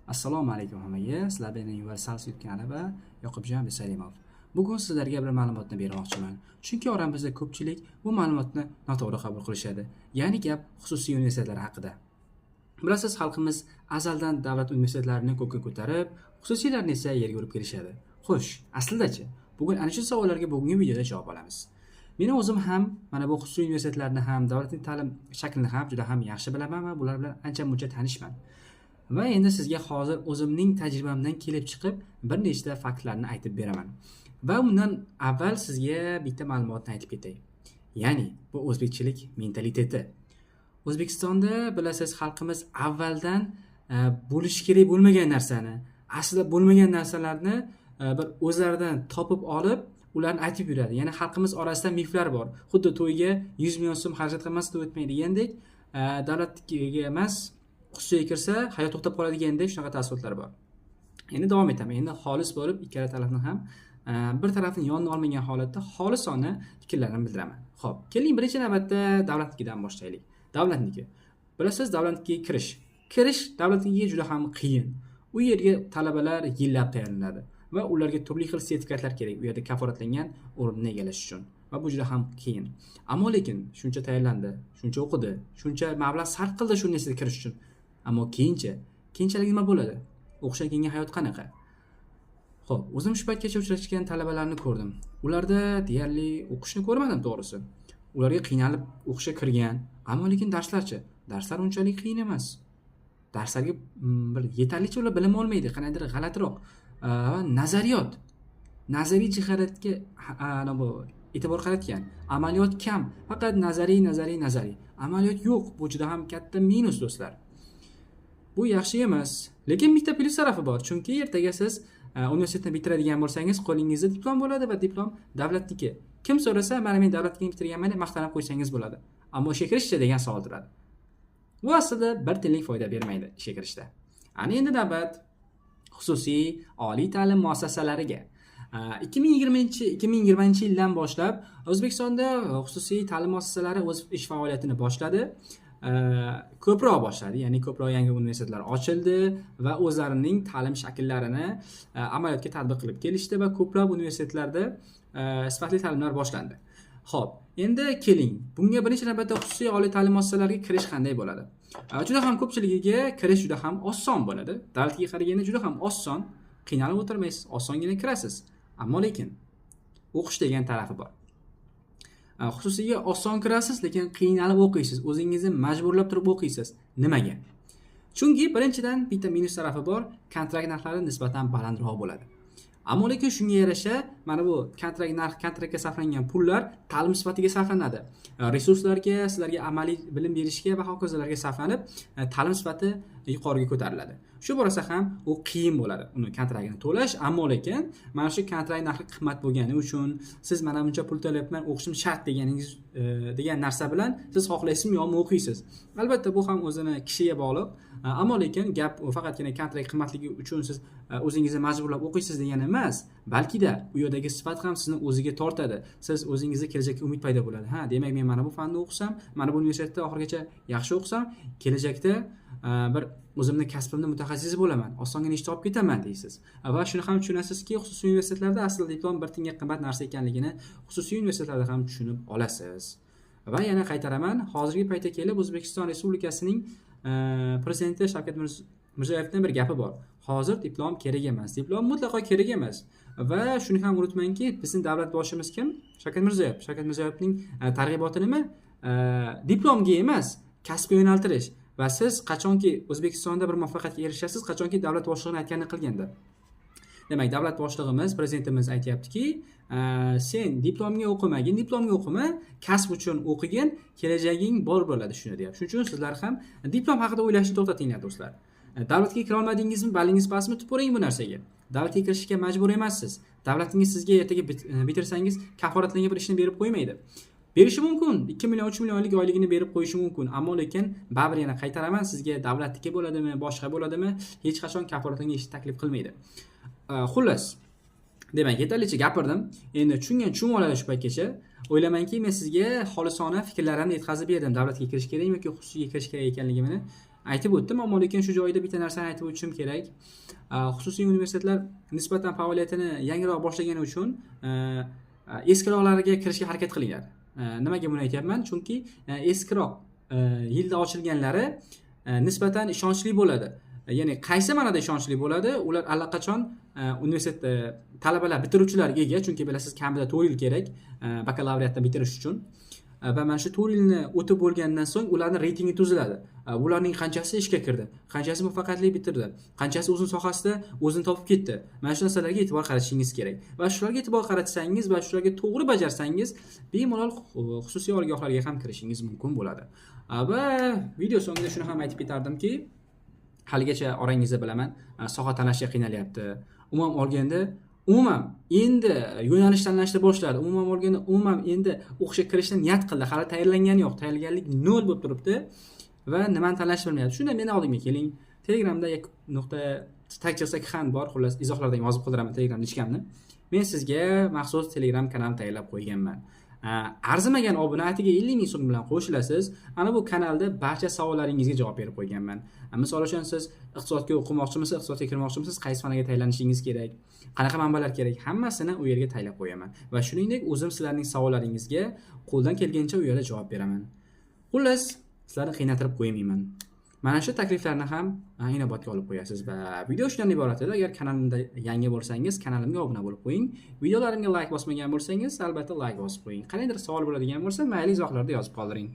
Assalomu alaykum hammaga. Sizlar bilan Universal YouTube kanali va Yoqubjon Bisalimov. Bugun sizlarga bir ma'lumotni bermoqchiman. Chunki oramizda ko'pchilik bu ma'lumotni noto'g'ri qabul qilishadi. Ya'ni gap xususiy universitetlar haqida. Bilasiz, xalqimiz azaldan davlat universitetlarini ko'kka ko'tarib, xususiylarni esa yerga urib kelishadi. Xo'sh, aslidachi? Bugun ana shu savollarga bugungi videoda javob olamiz. Meni o'zim ham mana bu xususiy universitetlarni ham, davlatning ta'lim shaklini ham juda ham yaxshi bilaman va bular bilan ancha-muncha tanishman. Va endi sizga hozir o'zimning tajribamdan kelib chiqib bir nechta faktlarni aytib beraman. Va undan avval sizga bitta ma'lumotni aytib ketay. Ya'ni bu o'zbekchilik mentaliteti. O'zbekistonda bilasiz, xalqimiz avvaldan bo'lishi kerak bo'lmagan narsani, aslida bo'lmagan narsalarni bir o'zlaridan topib olib, ularni aytib yuradi. Ya'ni xalqimiz orasida miflar bor. Xuddi to'yga 100 million so'm xarajat qilmasa to'y o'tmaydi degandek, davlatnikiga emas, xususiyga kirsa hayot to'xtab qoladi degandek shunaqa taassurotlar bor. Endi davom etaman. Endi xolis bo'lib ikkala tarafni ham bir tarafni yonini olmagan holatda xolisona fikrlarimni bildiraman. Xo'p, keling, birinchi navbatda davlatnikidan boshlaylik. Davlatniki. Bilasiz, davlatnikiga kirish. Kirish davlatnikiga juda ham qiyin. U yerga talabalar yillab tayyorlanadi va ularga turli xil sertifikatlar kerak u yerda kafolatlangan o'rinni egallash uchun. Va bu juda ham qiyin. Ammo lekin shuncha tayyorlandi, shuncha o'qidi, shuncha mablag' sarf qildi shu universitetga kirish uchun. Ammo keyinchalik nima bo'ladi? O'qishdan keyingi hayot qanaqa? Xo'p, o'zim shu paytgacha uchrashgan talabalarni ko'rdim. Ularda deyarli o'qishni ko'rmadim, to'g'risi. Ularga qiynalib o'qishga kirgan, ammo lekin darslarchi? Darslar unchalik qiyin emas. Darslarga bir yetarlicha ular bilim olmaydi, qandaydir g'alatiroq va nazariyot, nazariy jihatga ana bu e'tibor qaratgan. Amaliyot kam, faqat nazariy, nazariy, nazariy. Amaliyot yo'q. Bu juda ham katta minus, do'stlar. Bu yaxshi emas. Lekin bitta plyus tarafi bor. Chunki ertaga siz universitetni bitiradigan bo'lsangiz, qo'lingizda diplom bo'ladi va diplom davlatniki. Kim so'rasa, mana men davlatnikini bitirganman deb maqtanib qo'ysangiz bo'ladi. Ammo ishga kirishchi degan savol turadi. Bu aslida bir tiyinlik foyda bermaydi ishga kirishda. Ana endi navbat xususiy oliy ta'lim muassasalariga. 2020-yildan boshlab O'zbekistonda xususiy ta'lim muassasalari o'z ish faoliyatini boshladi. Ko'proq boshladi, ya'ni ko'proq yangi universitetlar ochildi va o'zlarining ta'lim shakllarini amaliyotga tatbiq qilib kelishdi va ko'plab universitetlarda sifatli ta'limlar boshlandi. Xo'p, endi keling, bunga birinchi navbatda xususiy oliy ta'lim muassasalariga kirish qanday bo'ladi? Juda ham ko'pchiligiga kirish juda ham oson bo'ladi. Davlatga qaraganda juda ham oson, qiynalib o'tirmaysiz, osongina kirasiz. Ammo lekin o'qish degan tarafi bor. Xususiyga oson kirasiz, lekin qiynalib o'qiysiz, o'zingizni majburlab turib o'qiysiz. Nimaga? Chunki birinchidan bitta minus tarafi bor, kontrakt narxlari nisbatan balandroq bo'ladi. Ammo lekin shunga yarasha mana bu kontrakt narx, kontraktga sarflangan pullar ta'lim sifatiga sarflanadi. Resurslarga, sizlarga amaliy bilim berishga va hokazolarga sarflanib, ta'lim sifati yuqoriga ko'tariladi. Shu borasida ham u qiyin bo'ladi uni kontraktini to'lash, ammo lekin mana shu kontrakt narxi qimmat bo'lgani uchun siz mana buncha pul to'layapman, o'qishim shart deganingiz degan narsa bilan siz xohlaysizmi yo'qmi o'qiysiz. Albatta bu ham o'zini kishiga bog'liq. Ammo lekin gap faqatgina kontrakt qimmatligi uchun siz o'zingizni majburlab o'qiysiz degani emas, balkida u yerdagi sifat ham sizni o'ziga tortadi. Siz o'zingizda kelajakka umid paydo bo'ladi. Ha, demak men mana bu fanni o'qisam, mana bu universitetda oxirigacha yaxshi o'qisam, kelajakda bir o'zimni kasbimni mutaxassisi bo'laman, osongina ish topib ketaman deysiz. Va shuni ham tushunasizki, xususiy universitetlarda aslida diplom bir tiyinga qimmat narsa ekanligini xususiy universitetlarda ham tushunib olasiz. Va yana qaytaraman, hozirgi paytga kelib O'zbekiston Respublikasining prezidenti Shavkat Mirziyoyevning bir gapi bor. Hozir diplom kerak emas. Diplom mutlaqo kerak emas. Va shuni ham unutmangki, bizning davlat boshimiz kim? Shavkat Mirziyoyev. Shavkat Mirziyoyevning targ'iboti nima? Diplomga emas, kasbga yo'naltirish. Va siz qachonki O'zbekistonda bir muvaffaqiyatga erishasiz, qachonki davlat boshlig'ining aytganini qilganda. Demak, davlat boshlig'imiz, prezidentimiz aytyaptiki, sen diplomga o'qimagin, diplomga o'qima, kasb uchun o'qigin, kelajaging bor bo'ladi shuni deyapti. Shuning uchun sizlar ham diplom haqida o'ylashni to'xtatinglar, do'stlar. Davlatga kira olmadingizmi, ballingiz pastmi, tupuring bu narsaga. Davlatga kirishga majbur emassiz. Davlatingiz sizga ertaga bitirsangiz kafolatlangan bir ishni berib qo'ymaydi. Berishi mumkin, 2 million, 3 millionlik oyligini berib qo'yishi mumkin, ammo lekin baribir yana qaytaraman, sizga davlatniki bo'ladimi, boshqa bo'ladimi, hech qachon kafolatlangan ishni taklif qilmaydi. Xullas, demak, yetarlicha gapirdim. Endi tushungan tushunib oladi shu paytgacha. O'ylaymanki, men sizga xolisona fikrlarimni yetkazib berdim. Davlatga kirish kerakmi yoki xususiyga kirish kerak ekanligini aytib o'tdim, ammo lekin shu joyda bitta narsani aytib o'tishim kerak. Xususiy universitetlar nisbatan faoliyatini yangiroq boshlagani uchun eskiroqlariga kirishga harakat qilinglar. Nimaga buni aytyapman? Chunki eskiroq yilda ochilganlari nisbatan ishonchli bo'ladi. Ya'ni qaysi ma'noda ishonchli bo'ladi? Ular allaqachon universitet talabalar, bitiruvchilarga ega, chunki bilasiz, kamida 4 yil kerak bakalavriatni bitirish uchun. Va mana shu 4 yilni o'tib bo'lgandan so'ng ularning reytingi tuziladi. Bularning qanchasi ishga kirdi, qanchasi muvaffaqiyatli bitirdi, qanchasi o'zini sohasida o'zini topib ketdi. Mana shu narsalarga e'tibor qaratishingiz kerak. Va shularga e'tibor qaratsangiz va shularga to'g'ri bajarsangiz, bemalol xususiy oliygohlarga ham kirishingiz mumkin bo'ladi. Va video so'ngida shuni ham aytib ketardimki, haligacha orangizda bilaman, soha tanlashga qiynalyapti. Umuman olganda, umuman endi yo'nalish tanlashni boshladi. Umuman olganda, umuman endi o'qishga kirishni niyat qildi. Hali tayyorlangani yo'q. Tayyorgarlik nol bo'lib turibdi va nimani tanlashni bilmayapti. Shunda meni oldimga keling. Telegramda nuqta tagchilsa xan bor, xullas izohlarda yozib qoldiraman Telegram nichkamni. Men sizga maxsus Telegram kanal tayyorlab qo'yganman. Arzimagan obuna atiga 50 ming so'm bilan qo'shilasiz. Ana bu kanalda barcha savollaringizga javob berib qo'yganman. Misol uchun, siz iqtisodga o'qimoqchimisiz, iqtisodga kirmoqchimisiz, qaysi faniga tayyorlanishingiz kerak, qanaqa manbalar kerak, hammasini u yerga tayyorlab qo'yaman. Va shuningdek, o'zim sizlarning savollaringizga qo'ldan kelgancha u yerda javob beraman. Xullas, sizlarni qiynatirib qo'ymayman. Mana shu takliflarni ham inobatga olib qo'yasiz va video shundan iborat edi. Agar kanalimda yangi bo'lsangiz, kanalimga obuna bo'lib qo'ying. Videolarimga like bosmagan bo'lsangiz, albatta like bosib qo'ying. Qandaydir savol bo'ladigan bo'lsa, mayli izohlarda yozib qoldiring.